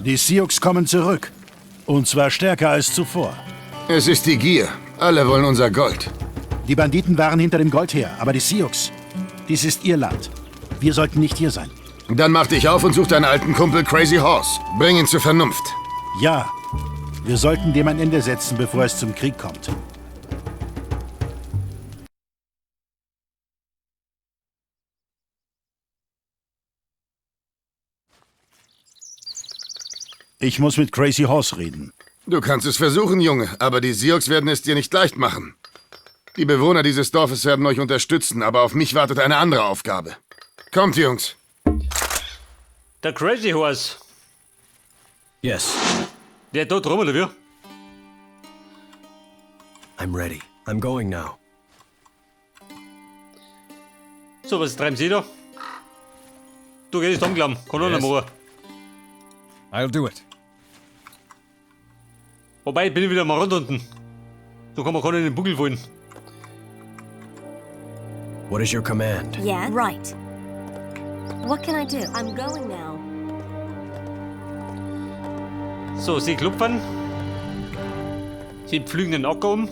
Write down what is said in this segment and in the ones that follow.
Die Sioux kommen zurück. Und zwar stärker als zuvor. Es ist die Gier. Alle wollen unser Gold. Die Banditen waren hinter dem Gold her, aber die Sioux, dies ist ihr Land. Wir sollten nicht hier sein. Dann mach dich auf und such deinen alten Kumpel Crazy Horse. Bring ihn zur Vernunft. Ja, wir sollten dem ein Ende setzen, bevor es zum Krieg kommt. Ich muss mit Crazy Horse reden. Du kannst es versuchen, Junge, aber die Sioux werden es dir nicht leicht machen. Die Bewohner dieses Dorfes werden euch unterstützen, aber auf mich wartet eine andere Aufgabe. Kommt, Jungs. Der Crazy Horse. Yes. Der dort rum, oder wie? I'm ready. I'm going now. So, was treiben Sie da? Du gehst umgelassen. Kann auch Yes. noch machen. I'll do it. Wobei, ich bin wieder am Rand unten. So kann man keinen in den Buckel fallen. What is your command? Yeah. Right. What can I do? I'm going now. So, sie klopfen. Sie pflügen den Acker um.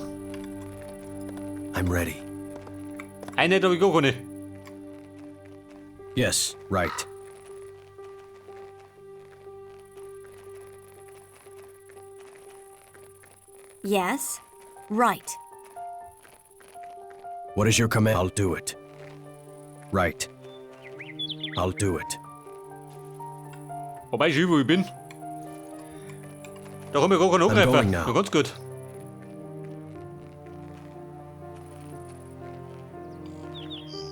I'm ready. Eine habe ich gar keine. Yes. Right. Yes. Right. What is your command? I'll do it. Right. I'll do it. Wobei ich wo ich bin. Da kann ich gar keinen I'm angreifen. going now. Na, ganz gut.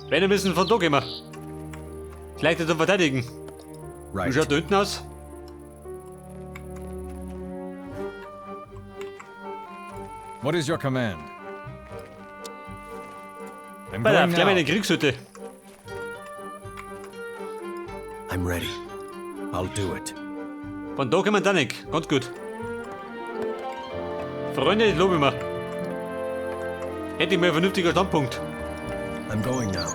Wenn müssen von da kommen. Leichter zum Verteidigen. Wie Right. schaut da hinten aus? What is your command? I'm Pass going auf, gleich now. meine Kriegshütte. I'm ready. I'll do it. Von da kommen wir da nicht. Ganz gut. Freunde, das lobe ich mir. Hätte ich mal ein vernünftiger Standpunkt. I'm going now.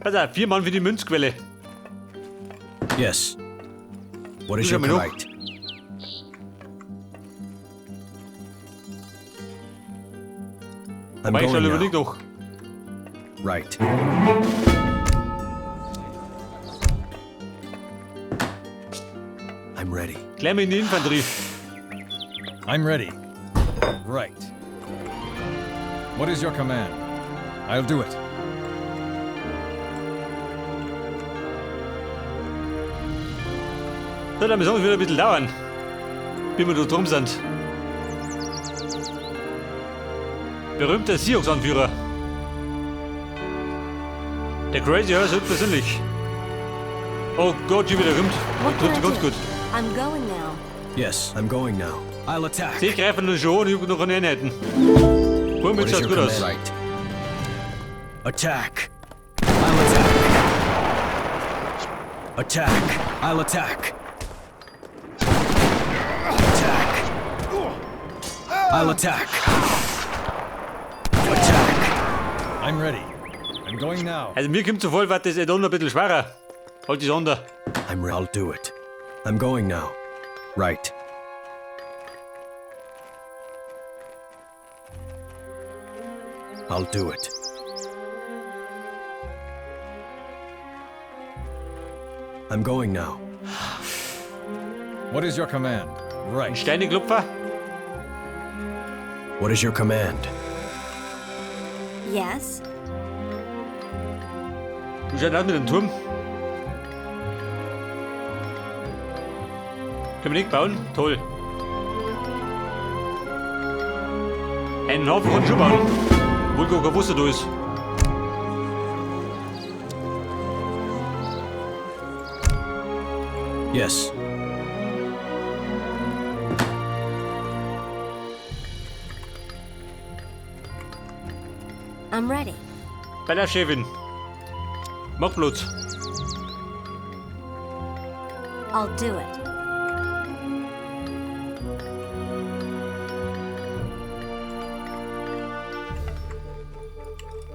Pass auf, 4 Mann für die Münzquelle. Yes. What is Du your schau mal right? I'm Wobei ich going lieber nicht now. noch. Right. I'm ready. Gleich mal in die Infanterie. I'm ready. Right. What is your command? I'll do it. So, dann müssen wir wieder ein bisschen dauern, bis wir da drum sind. Berühmter Sioux-Anführer. Der Crazy Horse höchstpersönlich. Oh Gott, schon wieder kommt. What can Trifft I ganz do? gut. I'm going now. Yes, I'm going now. I'll attack. Sie greifen uns schon an, ich hab noch keine Einheiten. Womit What is schaut your gut aus. command? Right. Attack. I'll attack. Attack. I'll attack. Attack. I'll attack. Attack. I'm ready. I'm going now. Also mir kommt so vor, wird das Add-on ein bisschen schwerer. Halt die Sonder. I'm ready. I'll do it. I'm going now. Right. I'll do it. I'm going now. What is your command? Right. Steineklopfer. What is your command? Yes. Wie schaut aus mit dem Turm? Können wir nicht bauen? Toll. Einen Haufen kann ich schon bauen. Obwohl gar kein Wasser da ist. Yes. I'm ready. Bei der Chefin. Mach Platz. I'll do it.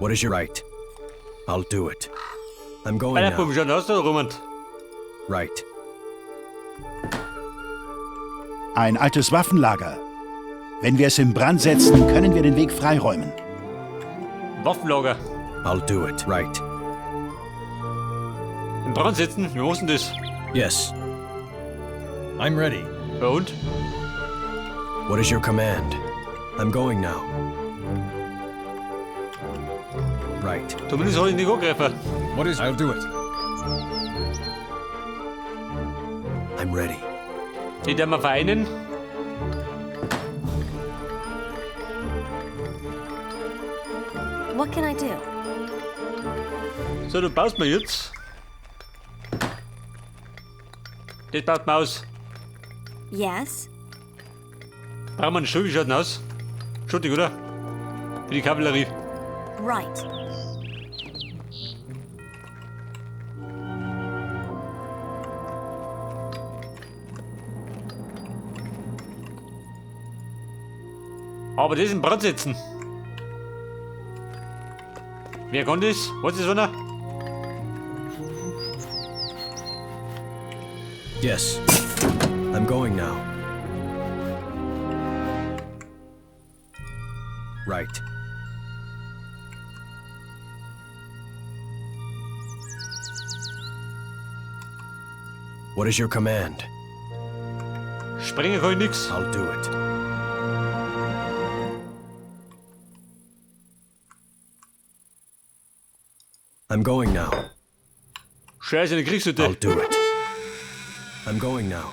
What is your right? I'll do it. I'm going Bei der now. Buben schaut aus da, Roman. Right. Ein altes Waffenlager. Wenn wir es in Brand setzen, können wir den Weg freiräumen. Waffenlager. I'll do it. Right. In Brand setzen? Wir mussten das. Yes. I'm ready. Ja und? What is your command? I'm going now. Right. Zumindest habe ich nicht angegriffen. What is I'll do it. I'm ready. Die werden wir vereinen. What can I do? So, du baust mir jetzt. Das baut man aus. Yes. Brauchen wir einen Schuh, wie schaut denn aus? Schuttig, oder? Für die Kavallerie. Right. Aber das in Brand setzen. Wer kann das? Was ist einer? Yes. I'm going now. Right. What is your command? Springen kann ich nix. I'll do it. I'm going now. Scheiße, eine Kriegshütte. I'll do it. I'm going now.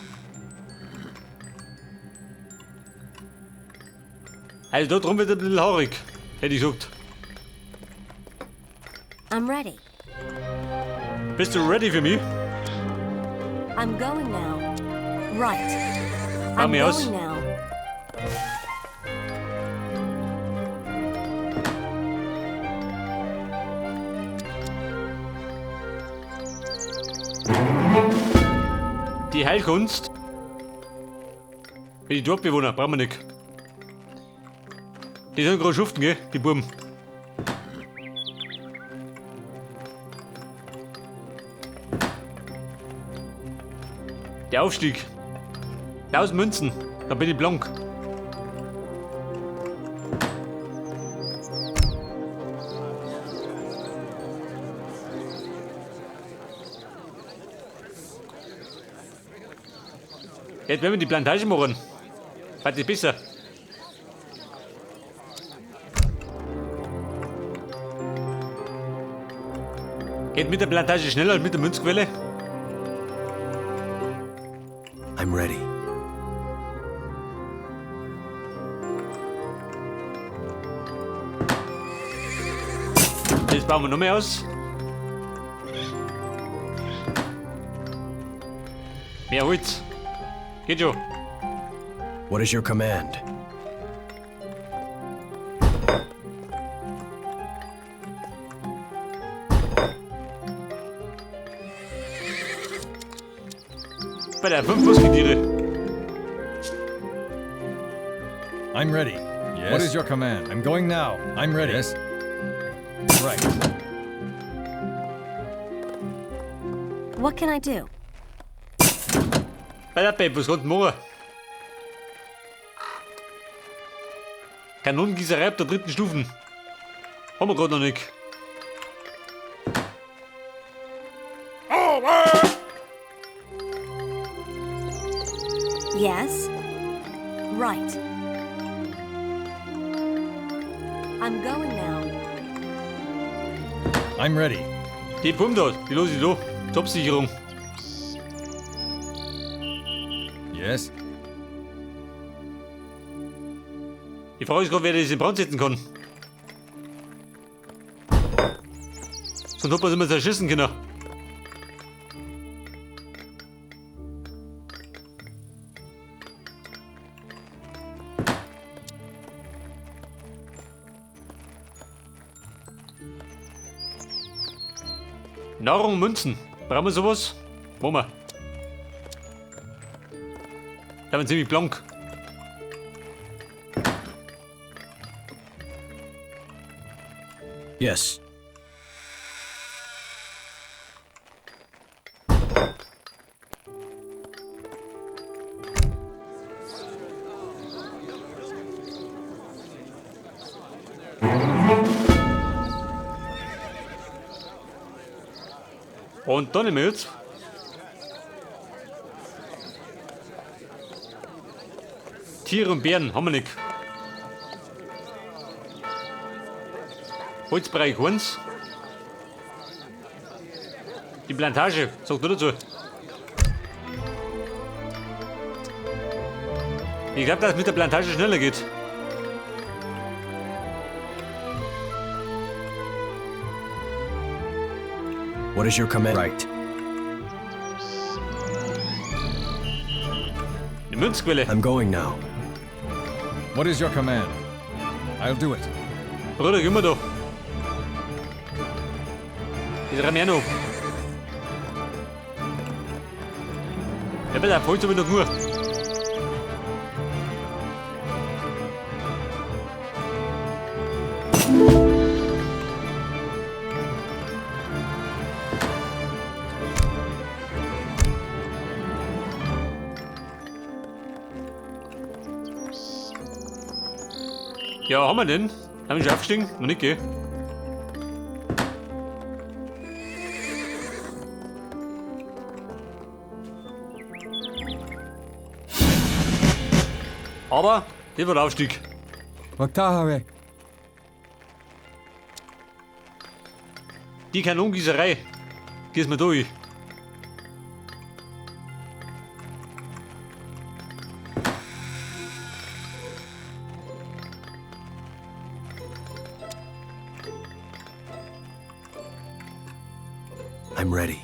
Also da drum wird ein bisschen haarig, hätte ich gesagt. I'm ready. Bist du ready für mich? I'm going now. Right. Bau I'm mich aus. going now. Die Heilkunst. Für die Dorfbewohner brauchen wir nicht. Die sollen gerade schuften, gell, die Buben. Der Aufstieg. 1000 Münzen. Da bin ich blank. Jetzt werden wir die Plantage machen. Fand ich besser. Geht mit der Plantage schneller als mit der Münzquelle? I'm ready. Das bauen wir noch mehr aus. Mehr Holz. Geht schon. What is your command? Bei der 5 Musketiere. I'm ready. Yes. What is your command? I'm going now. I'm ready. Yes. Right. What can I do? Bei der Pep, was kommt denn morgen? Kanonengießerei ab der dritten Stufen. Haben wir gerade noch nicht. Yes. Right. I'm going now. I'm ready. Die Pumpe da, die los ich da. Zur Absicherung. Yes. Die Frage ist gerade, wer das in Brand setzen kann. Sonst hat man es immer zerschießen können. Nahrung, Münzen. Brauchen wir sowas? Wollen wir. Da sind wir ziemlich blank. Yes. Und dann nehmen wir jetzt. Tiere und Bären haben wir nicht. Holzbereich 1. Die Plantage, sagt nur dazu. Ich glaube, dass es mit der Plantage schneller geht. What is your command? Right. Die Münzquelle. I'm going now. What is your command? I'll do it. Bruder, gehen wir doch. Das rennt ja noch. Ja, bitte, Holz habe ich noch nur. Ja, haben wir denn? Haben wir schon aufgestiegen? Noch nicht, gell? Aber das war der Aufstieg. Die Kanongießerei. Geh's mal durch. I'm ready.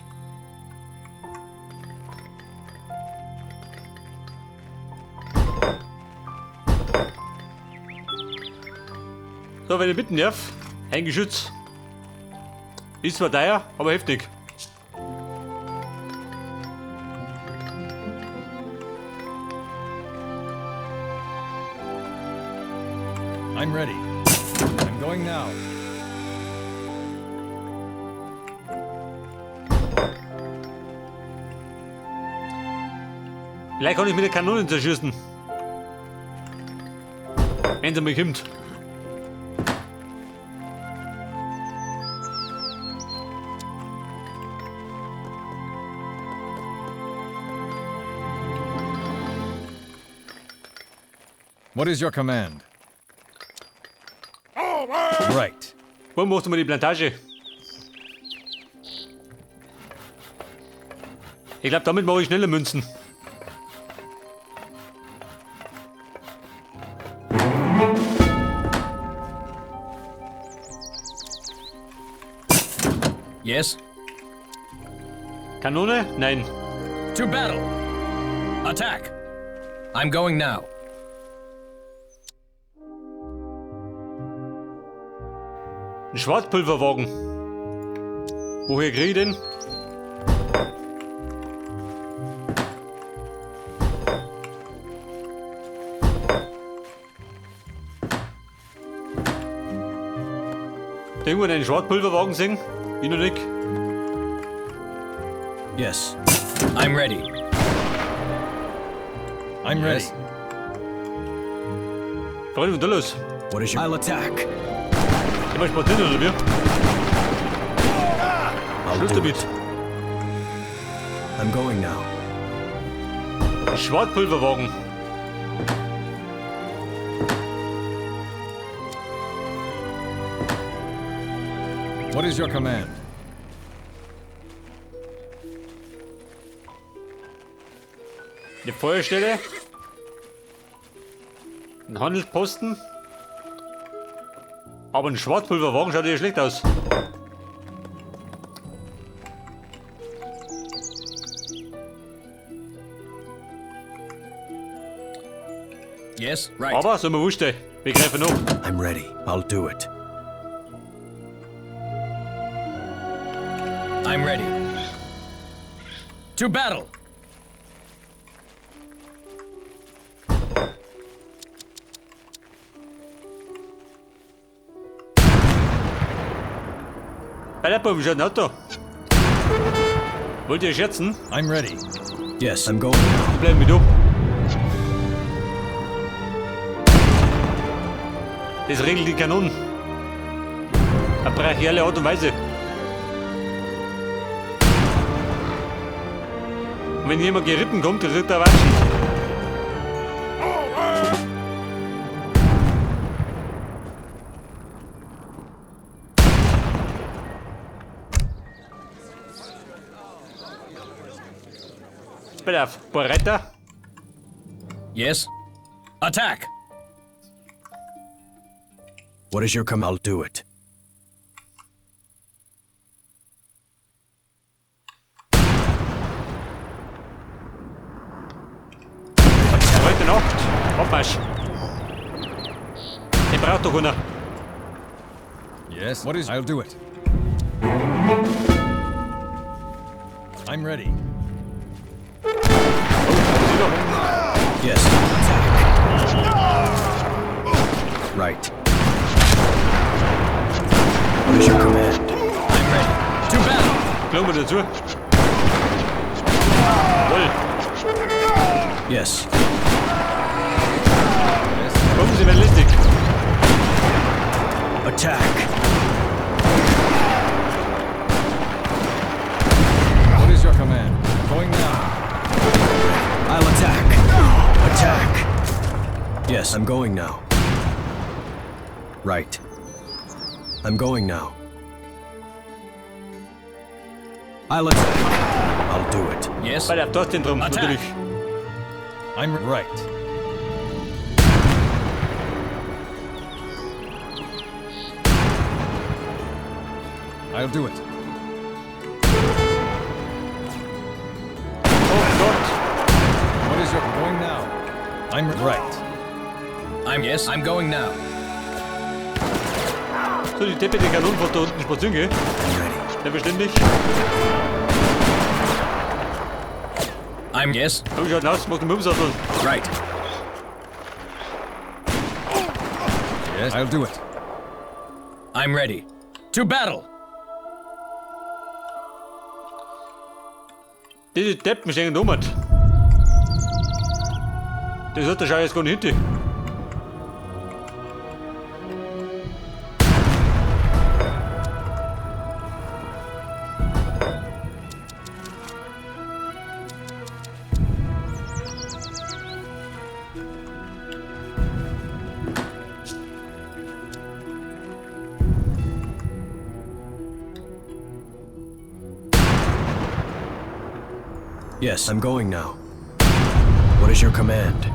So, wenn ich bitten darf, ein Geschütz. Ist zwar teuer, aber heftig. I'm ready. I'm going now. Vielleicht kann ich mit der Kanone zerschießen. Wenn sie mal kommt. What is your command? Right. Wo machst du mal die Plantage? Ich glaub, damit mache ich schneller Münzen. Yes? Kanone? Nein. To battle! Attack! I'm going now. Ein Schwarzpulverwagen. Woher krieg ich den? Irgendwo einen Schwarzpulverwagen sehen? Ich noch nicht. Yes. I'm ready. I'm ready. Yes. Freunde, was ist da los? What is your... I'll attack. Gehen wir spazieren oder wie? I'll Schluss do damit. it. I'm going now. Schwarzpulverwagen. What is your command? Eine Feuerstelle. Ein Handelsposten. Aber ein Schwarzpulverwagen schaut ja schlecht aus. Yes, right. Aber soll mir wurscht sein. Wir greifen an. I'm ready. I'll do it. I'm ready. To battle! Bei der Buben, schaut Auto. Wollt ihr scherzen? I'm ready. Yes, I'm going now. Ich bleib mit da. Das regelt die Kanonen. Auf brachiale Art und Weise. Und wenn jemand geritten kommt, dann kriegt er Watschen. Pass auf, paar Reiter. Yes. Attack! What is your command? I'll do it. Heute Nacht. Abmarsch. Den braucht doch einer. Yes. What is? I'll do it. I'm ready. Yes. Attack. Right. What is your command? I'm ready. To battle! Glauben wir dazu. Jawohl. Yes. Kommen Sie, werden listig. Attack. What is your command? Going now. I'll attack. Attack. Yes, I'm going now. Right. I'm going now. I'll attack. I'll do it. Yes. Bei der Dorfzentrum, Attack. natürlich. I'm right. I'll do it. Oh Gott. What is your going now? I'm right. I'm yes. I'm going now. So, die Deppe, die Kanonen von da unten spazieren gehen. I'm ready. Selbstverständlich. I'm yes. Komm schon raus, mach den Mumsattel. Right. Yes, I'll do it. I'm ready. To battle! Diese Deppen stehen um. Das hat der Scheiß gar nicht hinter. Yes, I'm going now. What is your command?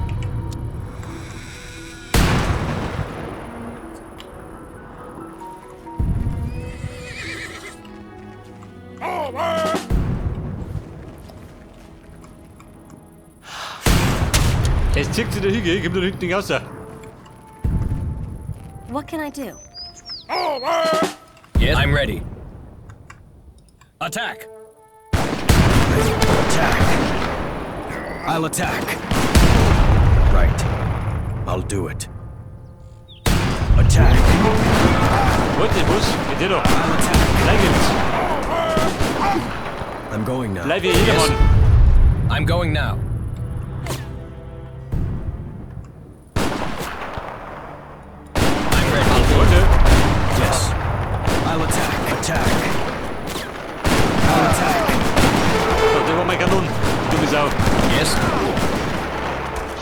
Es zieht sich da hin, gell? Kommt da hinten nicht raus. What can I do? Yes. I'm ready. Attack! Attack! I'll attack! Right. I'll do it. Attack! Warte, Bus, geht der doch. I'll attack! Gleich gibt's. I'm going now. Gleich wie jedermann. I'm going now. I'm ready. Warte. Yes. I'll attack! Attack! I'll attack! So, das war meine Kanonen. Dumme Sau. Yes.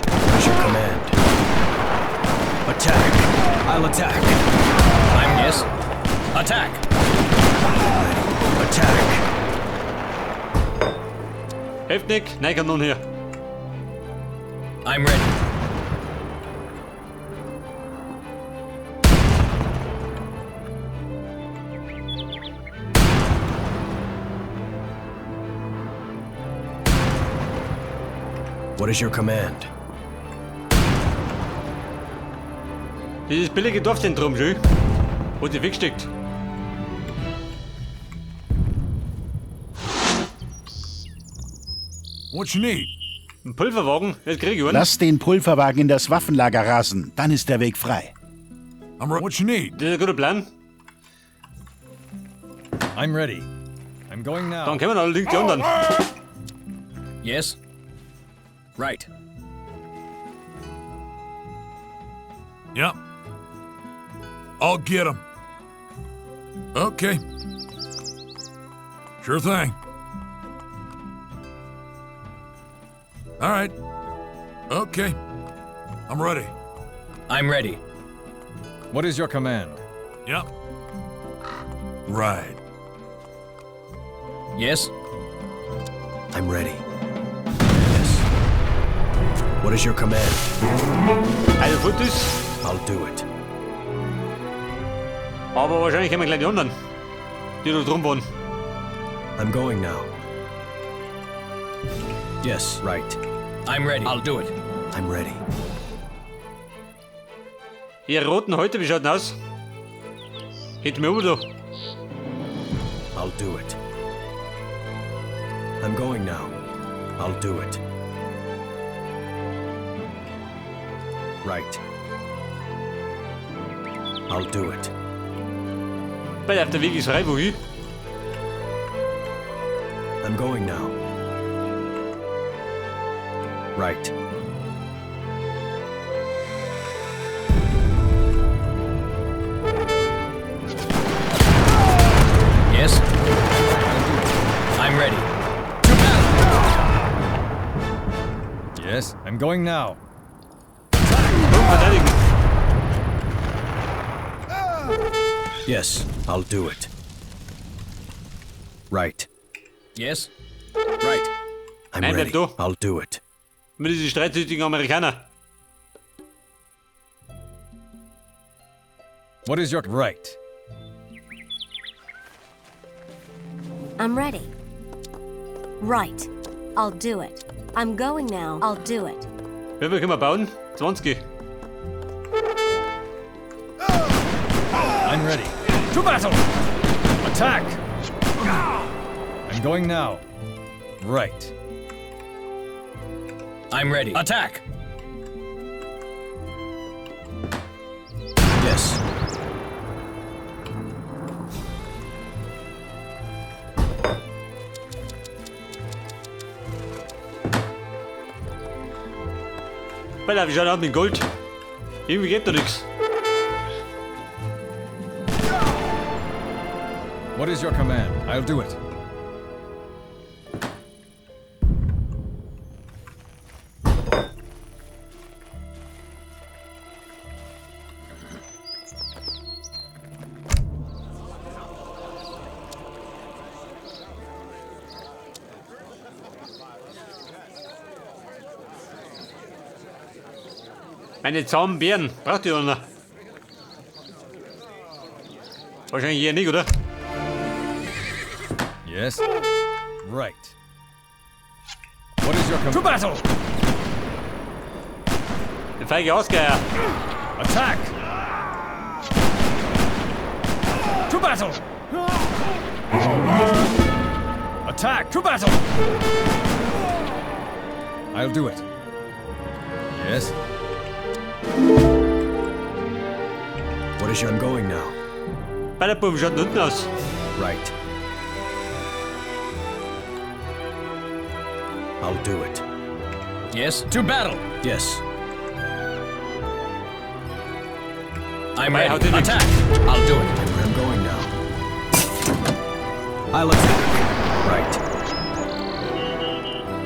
What is your command? Attack! I'll attack! I'm yes. Attack! Attack! Hilft nicht. Nein, Kanonen her. I'm ready. What is your command? Dieses billige Dorfzentrum, schön. Wo sie wegsteckt. What you need? Ein Pulverwagen, das krieg ich einen. Lass den Pulverwagen in das Waffenlager rasen, dann ist der Weg frei. I'm ready. What you need? Das ist ein guter Plan. I'm ready. I'm going now. Dann kommen allerdings die anderen. Yes. Right. Yep. I'll get them. Okay. Sure thing. All right. Okay. I'm ready. I'm ready. What is your command? Yep. Right. Yes. I'm ready. Yes. What is your command? Also fort ist. I'll do it. Aber wahrscheinlich kommen gleich die anderen. Die da drum waren. I'm going now. Yes, right. I'm ready. I'll do it. I'm ready. Ihr roten heute, wie schaut denn aus? Geht mir da. I'll do it. I'm going now. I'll do it. Right. I'll do it. Weil auf der Weg ist frei, wohin? I'm going now. Right. Yes. I'm ready. To battle. Yes, I'm going now. Verteidigen. Yes, I'll do it. Right. Yes. Right. I'm Nein, ready. bleib da. I'll do it. Mit diesen streitsüchtigen Amerikaner. What is your right? I'm ready. Right. I'll do it. I'm going now. I'll do it. Wie viel können wir bauen? 20. I'm ready. To battle! Attack! I'm going now. Right. I'm ready. Attack. Yes. Weil wie schaut aus mit Gold? Irgendwie geht da nichts. What is your command? I'll do it. Meine zahmen Bären, braucht ihr einer? Wahrscheinlich eher nicht, oder? Yes. Right. What is your command? To battle! Der feige Ausgeier. Attack! To battle! Attack! To battle! I'll do it. Yes. What is your... I'm going now. Bei der Bub schaut unten aus. Right. I'll do it. Yes. To battle. Yes. I'm Wobei, ready. haut ihr nix. Attack. I'll do it. I'm going now. I'll attack. Right.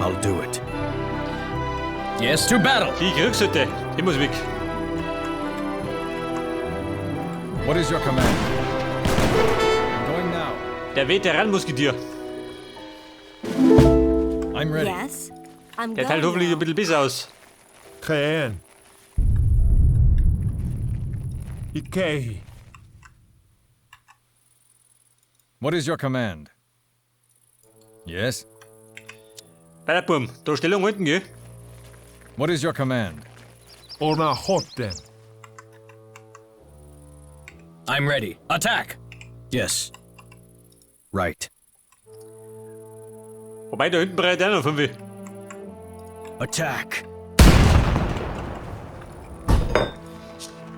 I'll do it. Yes. To battle. Die Kriegshütte, die muss weg. What is your command? I'm going now. Der Veteran-Musketier. I'm ready. Yes. I'm Der going teilt hoffentlich now. ein bisschen besser aus. Khan. Ikehi. What is your command? Yes. Bei der Bum, da Stellung halten, gell? What is your command? Ona Hoten. I'm ready. Attack. Yes. Right. Wobei, da hinten brennt einer von 5. Attack.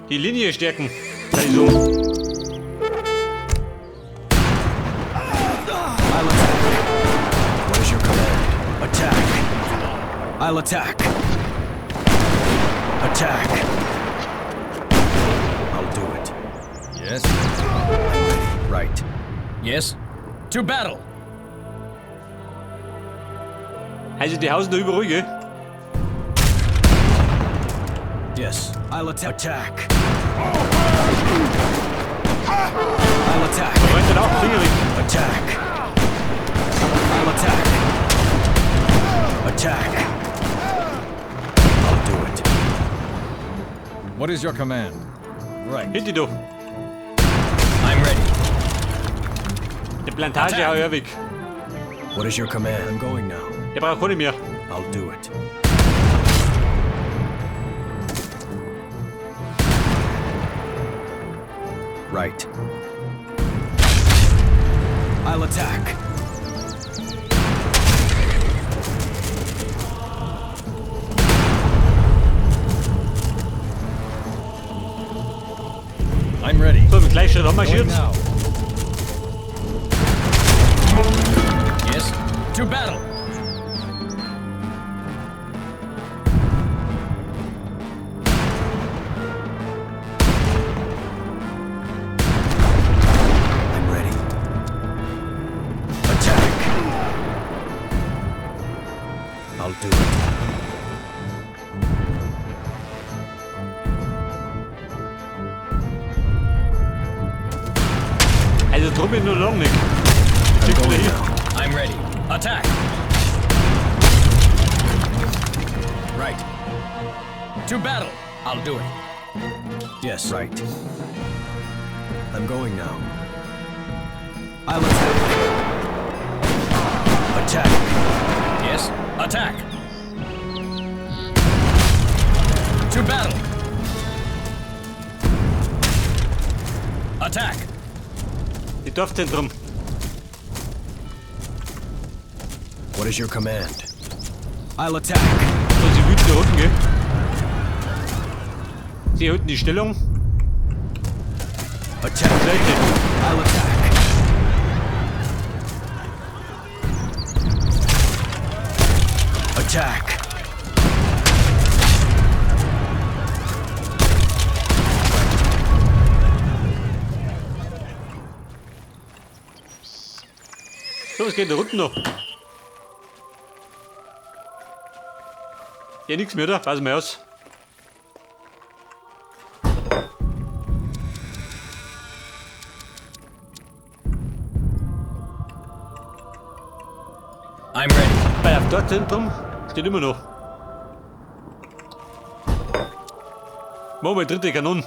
Die Linie stärken. Kann ich so. I'll attack. Attack. I'll do it. Yes. I'm ready. Right. Yes. To battle. Also die hausen da überall, gell? Yes. I'll attack. Attack. I'll attack. Da brennt dann auch Fingerring. Attack. I'll attack. Attack. I'll do it. What is your command? Right. Hinter da. I'm ready. Die Plantage hau ich auch weg. What is your command? I'm going now. Der braucht keine mehr. I'll do it. Right. I'll attack. I'm ready. So, im Gleichschritt Going anmarschiert. now. Yes. To battle. I'm ready. Attack. I'll do it. Also drum bin ich noch lange nicht. I'm Schick going wieder hin. now. I'm ready. Attack. Right. To battle. I'll do it. Yes. Right. I'm going now. I'll attack. Attack. Yes. Attack. To battle. Attack. Die Dorfzentrum. What is your command? I'll attack. So, sie wüten da unten, gell? Sie erhöhten die Stellung. Attack. Leute, I'll attack. Attack. So, was geht da unten noch? Ja, nix mehr, oder? Pass mal aus. I'm ready. Bei auf Dorfzentrum steht immer noch. Machen wir dritte Kanone.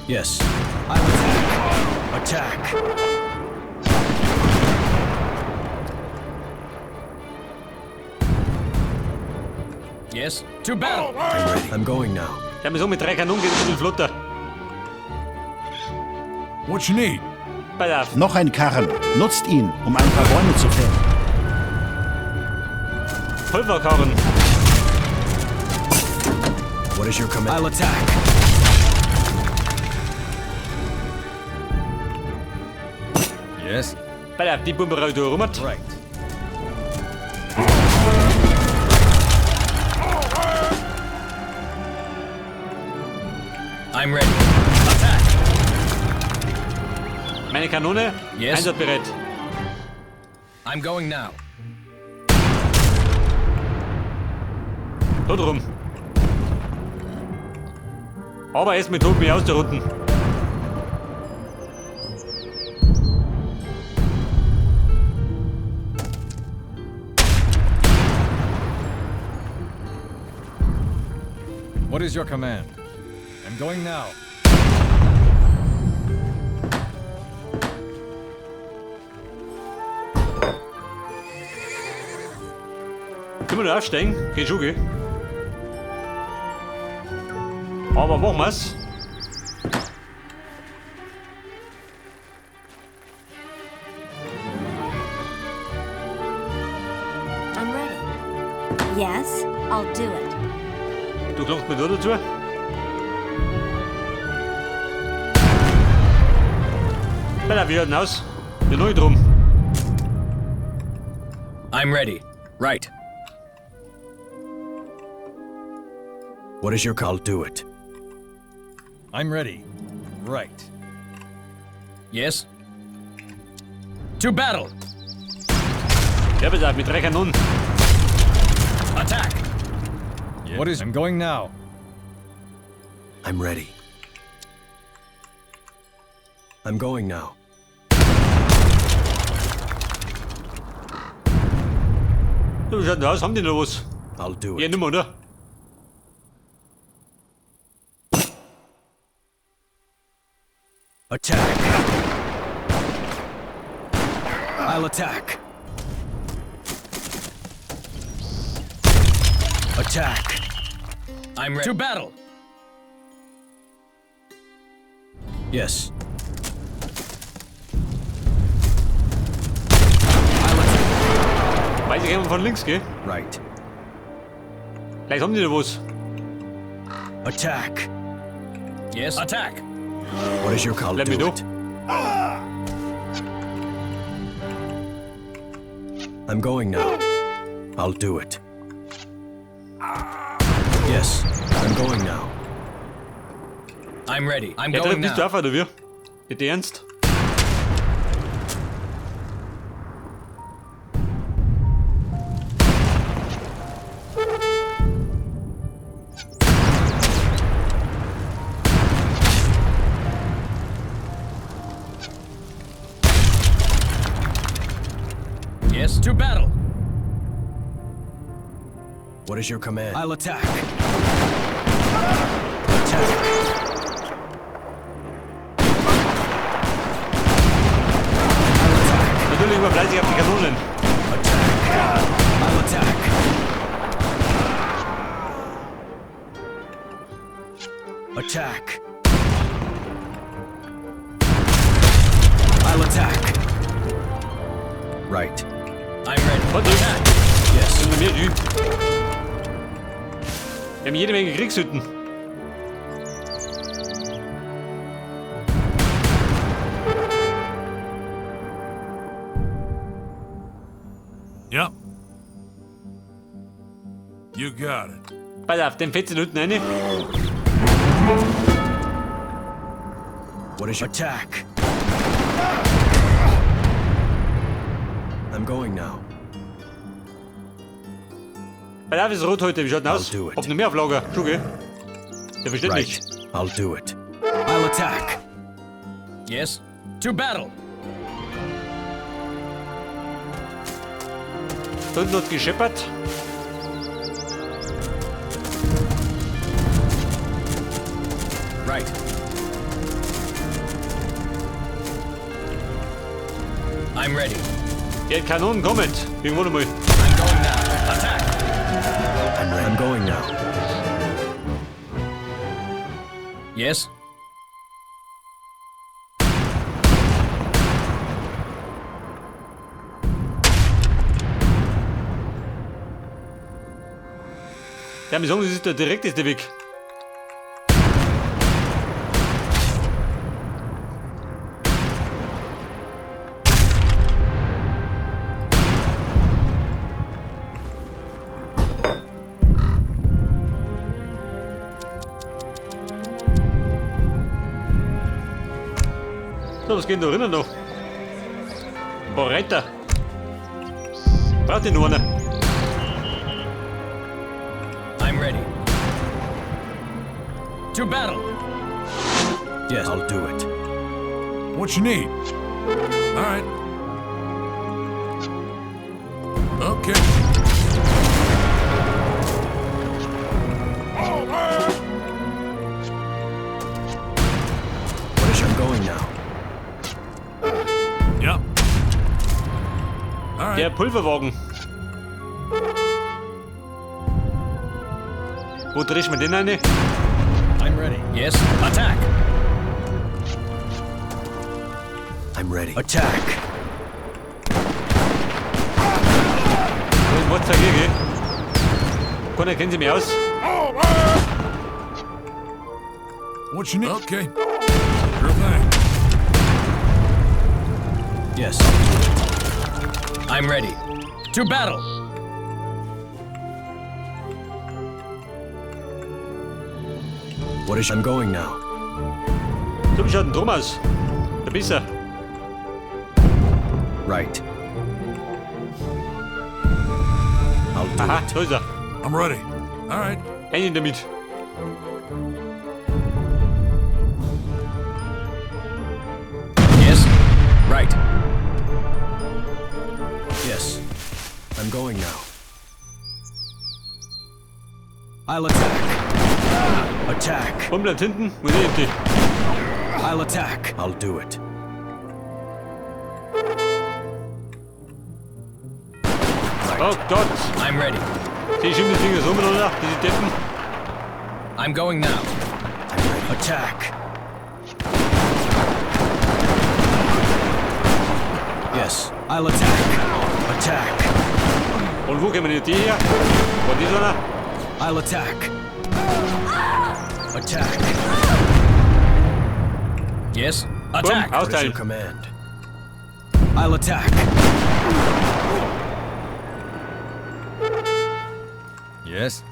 Yes. I'll attack. Attack. Yes. To battle. I'm ready. I'm going now. Ja, wir so mit 3 Kanonen geht es ein bisschen flotter. What you need? Pass auf. Noch ein Karren. Nutzt ihn, um ein paar Bäume zu fällen. Pulverkarren. What is your command? I'll attack. Yes. Pass auf, die Pumpe raus da rum. Right. I'm ready. Attack. Meine Kanone, Yes. einsatzbereit. I'm going now. Da drum. Aber erst mit holt mich aus der Runden. What is your command? I'm going now. Können wir da aufsteigen? Geht schon, gell? Aber machen wir's. I'm ready. Yes, I'll do it. Du klangst mir da dazu. Bei der, wie schaut denn aus? Ja, neu drum. I'm ready. Right. What is your call? I'll do it. I'm ready. Right. Yes. To battle. Ja, pass auf, mit 3 Kanonen. Attack. Yes. What is? I'm going now. I'm ready. I'm going now. So, wie schaut denn aus? Haben die noch was? I'll do Ja, it. nimmer, oder? Attack! I'll attack. Attack! I'm ready. To battle. Yes. Weiß ich, von links, gell? Right. Vielleicht haben die noch was. Attack! Yes. Attack. What is your call? Let me do know. it. I'm going now. I'll do it. Yes, I'm going now. I'm ready. I'm Ja, going bist du now. auch, oder wie? Nicht ernst? Yes. To battle. What is your command? I'll attack. Attack. Natürlich immer fleißig auf die Kanonen. Attack. I'll attack. Attack. I'll attack. Right. I'm ready. Warte. Attack. Yes. Sind noch mehr die. Wir haben jede Menge Kriegshütten. Yep. You got it. Pass auf, den fetzen unten rein. What is your attack? I'm going now. Pass auf, ist rot heute. Wie schaut denn aus? I'll do it. Hab noch mehr auf Lager. Schon, gell? Der versteht Right. nicht. I'll do it. I'll attack. Yes. To battle. Da unten hat gescheppert. Right. I'm ready. Ja, die Kanonen kommen. Irgendwo noch mal. I'm going now. Attack. I'm ready. I'm going now. Yes. Ja, wir sagen, das ist der direkteste Weg. So, was geht denn da drinnen noch? Ein paar Reiter. Braucht ihr noch einen? I'm ready. To battle. Yes, I'll do it. What you need? All right. Okay. What is your I'm going now? Yep. All right. Der Pulverwagen. Wo drehst du mir den rein? I'm ready. Yes. Attack. I'm ready. Attack. Was zeig ich, gell? Keiner kennt sich mehr aus. What you need? Okay. Sure thing. Yes. I'm ready. To battle! What is... I'm going now. So, wie schaut denn drum aus? Da bist er. Right. I'll do Aha, it. da ist er. I'm ready. All right. Einen damit. Yes? Right. Yes. I'm going now. I'll attack. Attack. Und bleibt hinten, muss ich empty. I'll attack. I'll do it. Right. Oh Gott. I'm ready. Die schieben die Finger so miteinander, diese Deppen. I'm going now. I'm ready. Attack. Yes. I'll attack. Attack. Und wo kommen die her? War die so einer? I'll attack. Attack. Yes? Boom, Attack! What is your austeilen. command? I'll attack. Yes?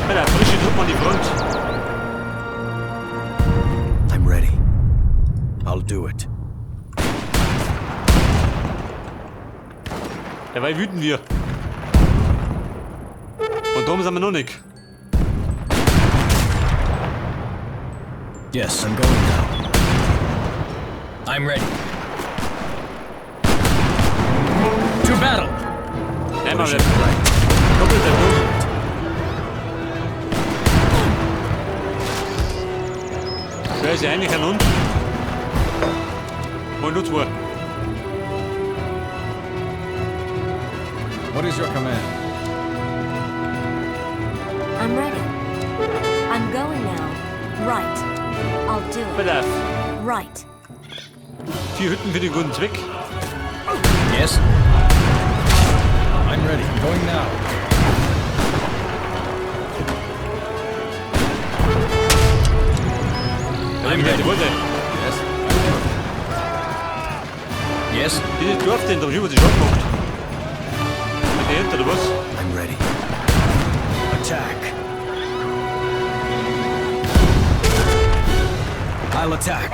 Alter, frische Truppen an die Front. I'm ready. I'll do it. Dabei wüten wir. Und darum sind wir noch nicht. Yes, I'm going now. I'm ready. To battle! Nein, What mal is nicht. your right? Doppelt der Druck. Wer ist ja eigentlich ein Hund? Mal nur zwei. What is your command? I'm ready. I'm going now. Right. I'll do it. Pass auf. Right. 4 Hütten für den guten Zweck. Yes? I'm ready. I'm going now. I'm ready. Wollte. Yes? Yes? Dieses Dorfzentrum, hier, was ich schon gemacht. Mit der Hinter, oder was? I'm ready. Attack. I'll attack.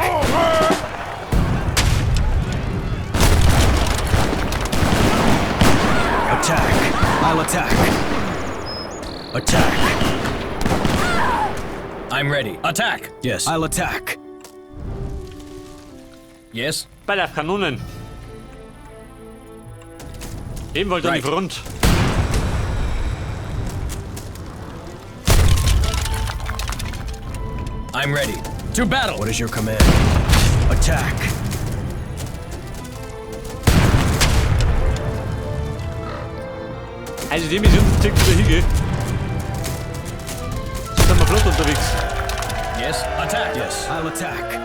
Attack. I'll attack. Attack. I'm ready. Attack! Yes. I'll attack. Yes? Ball auf Kanonen. Ebenfalls an die Right. Front. I'm ready. To battle! What is your command? Attack. Also die Mission zirkt wieder hingeht. Jetzt sind wir flott unterwegs. Yes, attack! Yes, I'll attack.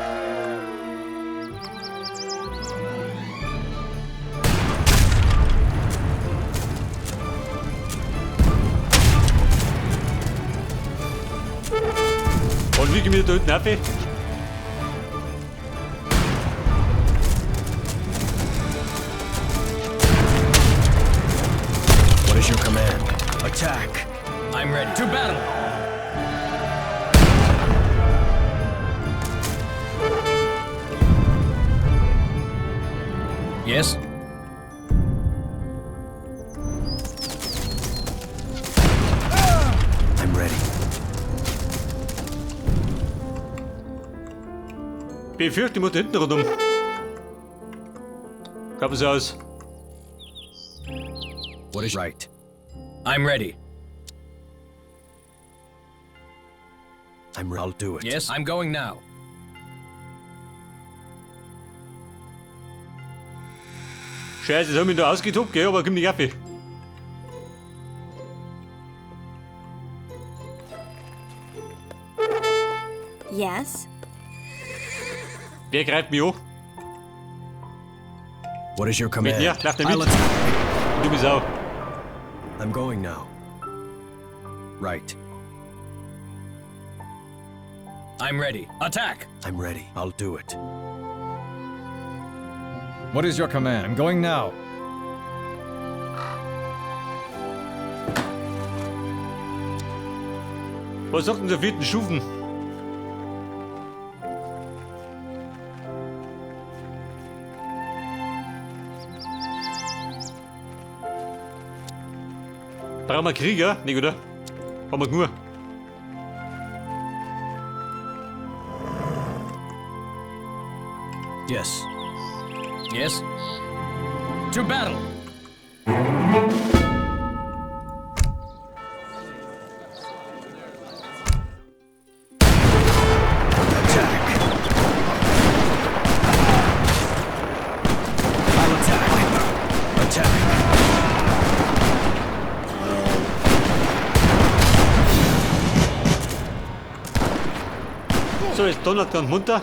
Und wie gehen wir da hinten auf? What is your command? Attack! I'm ready. To battle! Yes? I'm ready. Befürchte, ich muss da hinten rundum. Gab es aus. What is right? I'm ready. I'll do it. Yes, I'm going now. Scheiße, das hab ich mich da ausgetobt, gell, aber komm nicht auf. Yes. Wer greift mich an? What is your command? Mit dir, lauf dir I'll mit. attack. Du bist auch. I'm going now. Right. I'm ready. Attack! I'm ready. I'll do it. What is your command? I'm going now. Was sagt denn der vierten Stufen? Brauchen wir Krieger? Nicht, oder? Haben wir nur. Yes. Yes. To battle. Attack. I'll attack. Attack. So, jetzt donnert ganz munter.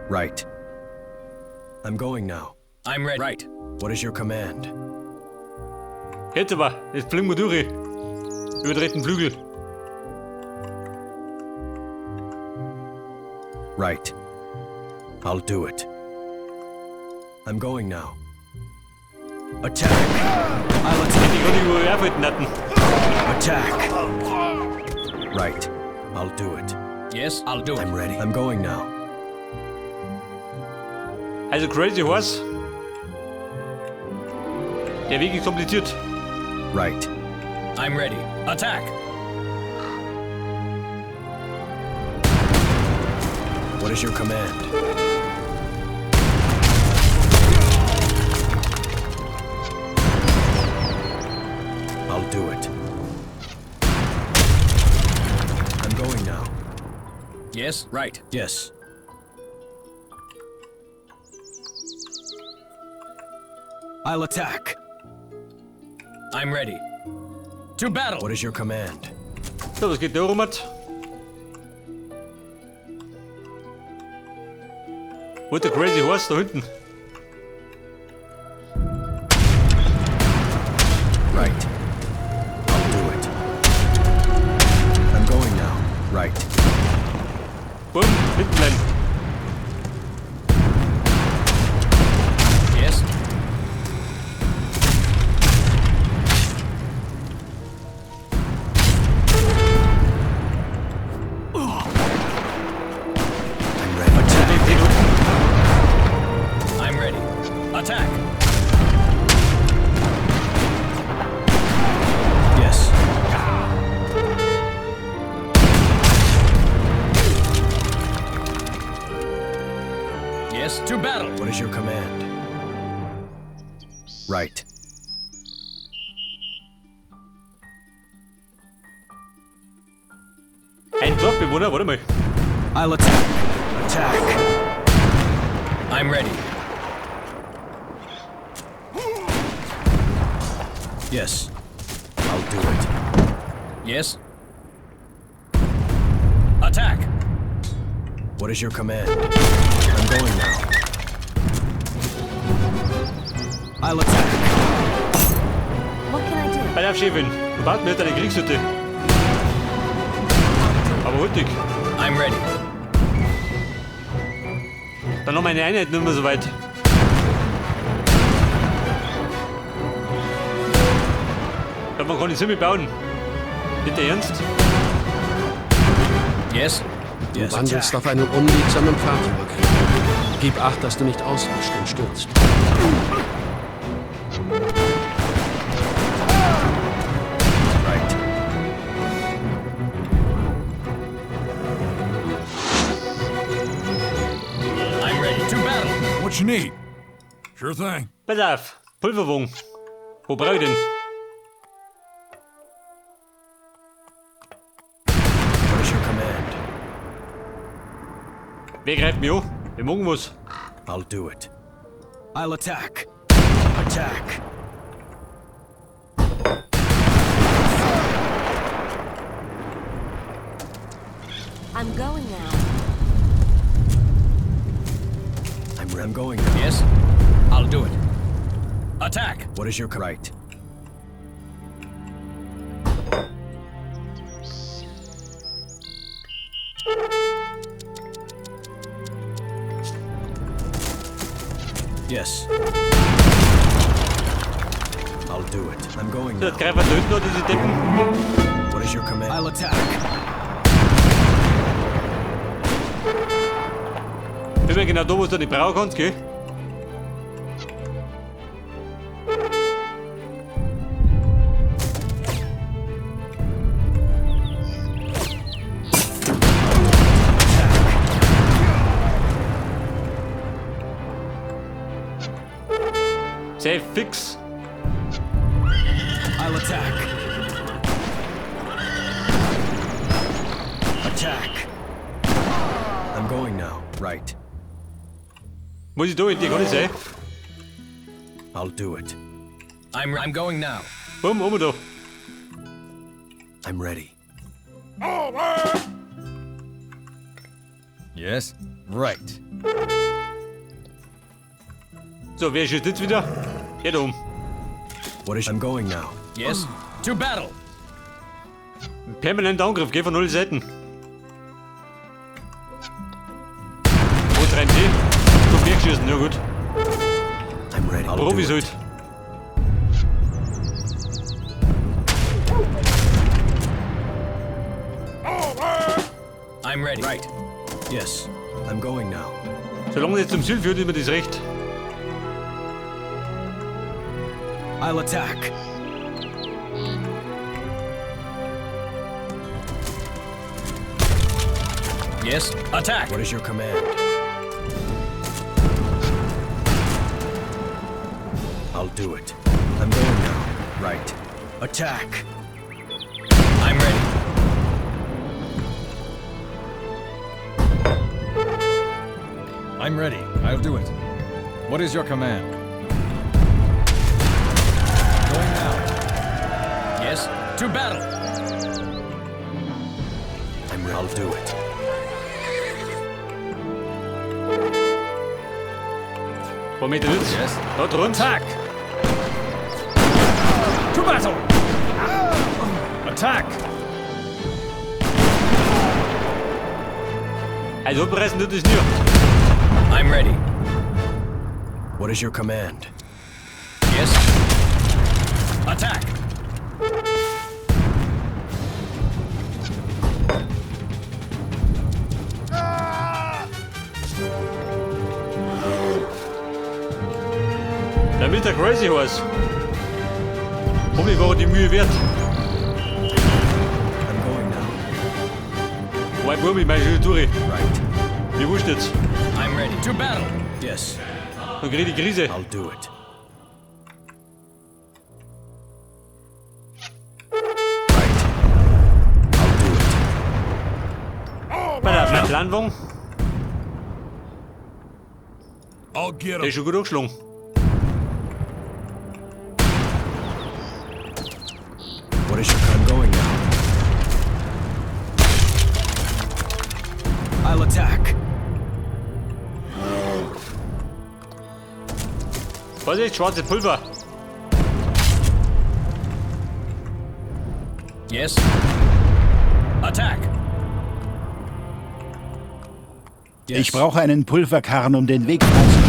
Right. I'm going now. I'm ready. Right. What is your command? Jetzt aber, jetzt fliegen wir durch. Über den rechten Flügel. Right. I'll do it. I'm going now. Attack! I'll attack! Hätte ich gerade über werfen hatten. Attack! Right. I'll do it. Yes, I'll do it. I'm ready. I'm going now. Also Crazy Horse. Der Weg ist kompliziert. Right. I'm ready. Attack. What is your command? I'll do it. I'm going now. Yes, right. Yes. I'll attack. I'm ready. To battle. What is your command? So, was geht da rum? Wo ist der Crazy Horse da hinten? Right. I'll do it. I'm going now. Right. Bumm, hinten bleiben. Yes. I'm ready. Attack. I'm ready. Attack. Yes. Yes, to battle. What is your command? Right. Ein Dorfbewohner, warte mal. I'll attack. Attack. I'm ready. Yes. I'll do it. Yes. Attack. What is your command? I'm going now. I'll attack. What can I do? Pass auf, Chefin. Du baust mir jetzt eine Kriegshütte. Aber hurtig. I'm ready. Dann noch meine Einheit nicht mehr so weit. Ich glaub, man kann die Simme bauen. Nicht der Ernst? Yes. Du Yes. wandelst auf einem unwegsamen Pfad, junger Krieger. Gib acht, dass du nicht ausrutscht und stürzt. Right. I'm ready. To battle. What you need? Sure thing. Pass auf. Pulverwagen. Wo brauch ich den? What is your command? Wer greift mich an? Wir machen was. I'll do it. I'll attack. Attack. I'm going now. I'm going now. Yes. I'll do it. Attack. What is your right? Yes. I'll do it. I'm going So, now. jetzt greifen wir töten noch diese Deppen. What is your command? I'll attack. Bin mir genau da, wo du nicht brauchen kannst, gell? Safe fix. I'll attack. Attack. I'm going now. Right. Muss ich da in die kann ich sein. I'll do it. I'm going now. Bumm, um da. I'm ready. Yes. Right. So, wer schießt jetzt wieder? Geht um. What is I'm going now. Yes. To battle. Permanenter Angriff, geh von allen Seiten. Wo treiben die? Du Bergschießen, ja gut. I'm ready. I'll Profis do it. halt. I'm ready. Right. Yes. I'm going now. Solange es zum Ziel führt, ist mir das recht. I'll attack. Yes. Attack. What is your command? I'll do it. I'm going now. Right. Attack. I'm ready. I'm ready. I'll do it. What is your command? Going now. Yes. To battle. I'm ready. I'll do it. Wo mit jetzt? Yes. Da drunter. Attack! To battle! Attack! Also abreißen tut das nie. I'm ready. What is your command? Yes. Attack. Der Mr. Crazy Horse. Hoffentlich war die Mühe wert. I'm going now. Wobei, Burm, ich meine schon durch. Right. Wie wurscht jetzt? I'm ready. To battle. Yes. Dann krieg ich die Krise. I'll do it. Right. I'll do it. Bei der mein Planwagen, I'll get der 'em. ist schon gut angeschlagen. What is your I'm going now. I'll attack. Vorsicht, schwarze Pulver. Yes. Attack. Yes. Ich brauche einen Pulverkarren, um den Weg freizumachen.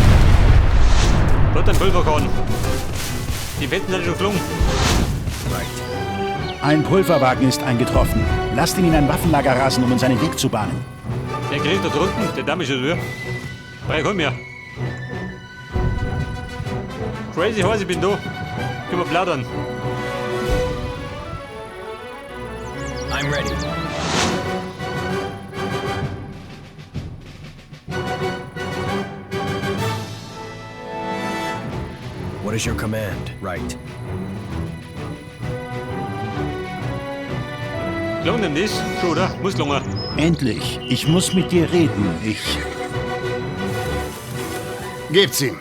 Dort ein Pulverkorn. Die Fetten sind schon geflogen. Right. Ein Pulverwagen ist eingetroffen. Lasst ihn in ein Waffenlager rasen, um uns einen Weg zu bahnen. Der kriegt da drunten, der Dame ist schon wieder. Brei, komm her. Crazy Horse, ich bin da. Können wir plaudern. I'm ready. What is your command? Right. Gelungen denn das? Schon, oder? Muss gelungen. Endlich. Ich muss mit dir reden. Ich. Gebt's ihm.